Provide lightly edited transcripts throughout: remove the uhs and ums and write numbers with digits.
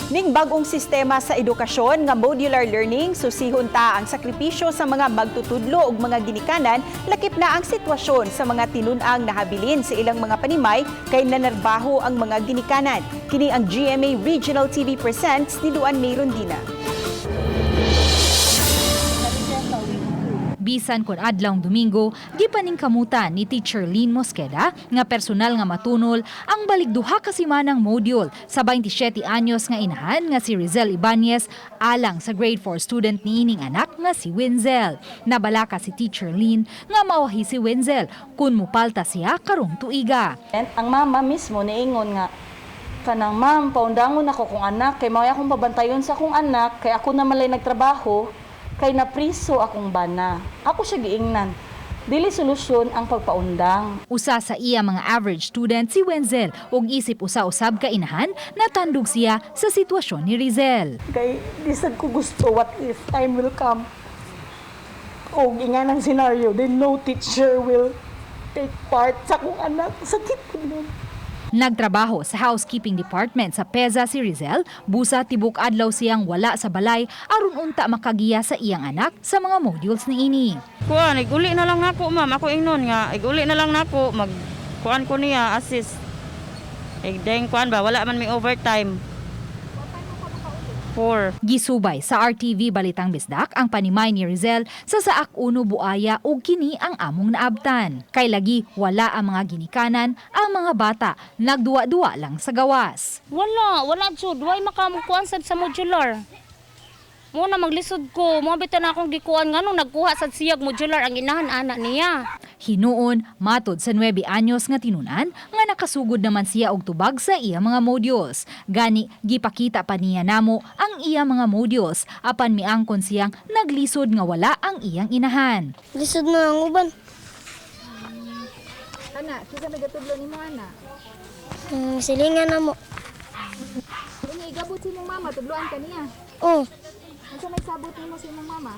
Ning bagong sistema sa edukasyon nga modular learning, susihon ta ang sakripisyo sa mga magtutudlo ug mga ginikanan, lakip na ang sitwasyon sa mga tinun-ang nahabilin sa ilang mga panimay kay nanarbaho ang mga ginikanan. Kini ang GMA Regional TV Presents ni Luan Merondina. Bisan kon adlawng Domingo, gipaningkamutan ni Teacher Lynn Mosqueda nga personal nga matunol ang balik 2 ka simanang module sa 27 anyos nga inahan nga si Rizel Ibanez alang sa grade 4 student niining anak nga si Wenzel. Nabalaka si Teacher Lynn nga mawahi si Wenzel kung mupalta siya karong tuiga. And ang mama mismo niingon nga kanang, "Ma'am, paundangon ako kong anak kay mao akong babantayon sa akong anak kay ako na malay nagtrabaho kay napriso akong bana." Ako siya giingnan, dili solusyon ang pagpaundang. Usa sa iya mga average student si Wenzel ug isip usa-usab ka inahan, natandog siya sa sitwasyon ni Rizel. Kay di sad ko gusto, what if time will come o inganang scenario, then no teacher will take part sa akong anak. Sakit ko nun. Nagtrabaho sa housekeeping department sa PEZA si Rizel, busa tibok adlaw siyang wala sa balay aron unta makagiya sa iyang anak sa mga modules niini. Kuan, iguli na lang nako, ma'am. Ako ingnon nga, iguli na lang nako mag kuan ko niya assist. Igdeng kuan ba, wala man may overtime. 4. Gisubay sa RTV Balitang Bisdak ang panimay ni Rizel sa Saak Uno, Buaya ug kini ang among naabtan. Kay lagi wala ang mga ginikanan, ang mga bata nagduwa-duwa lang sa gawas. Wala, wala jud. Way makamukuan sad sa modular. Mo na maglisod ko, mo bitaw na akong gikuan nganong nagkuha sad siyag modular ang inahan ana niya. Hinuon, matod sa 9 anyos nga tinunan nga nakasugod naman siya og tubag sa iya mga modules. Gani, gipakita pa niya namo ang iya mga modules apan miangkon siyang naglisod nga wala ang iyang inahan. Lisod na ang uban. Ana, kinsa may gatudlo nimo ana? Silingan na mo. Unya igabot si imong mama, tudloan ka niya. Oh, Unsa may sabot nimo sa imong mama?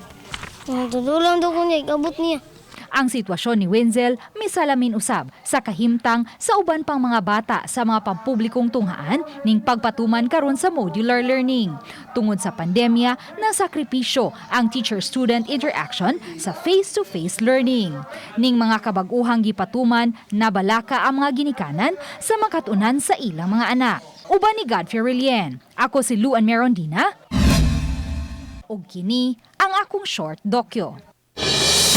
Tudulang daw ko niya, igabot niya. Ang sitwasyon ni Wenzel misalamin usab sa kahimtang sa uban pang mga bata sa mga pampublikong tunghaan ning pagpatuman karon sa modular learning. Tungod sa pandemya, nasakripisyo ang teacher-student interaction sa face-to-face learning. Ning mga kabag-uhang gipatuman, nabalaka ang mga ginikanan sa makatunan sa ilang mga anak. Uban ni Godfrey Relien. Ako si Luan Merondina. Ug kini ang akong short dokyo.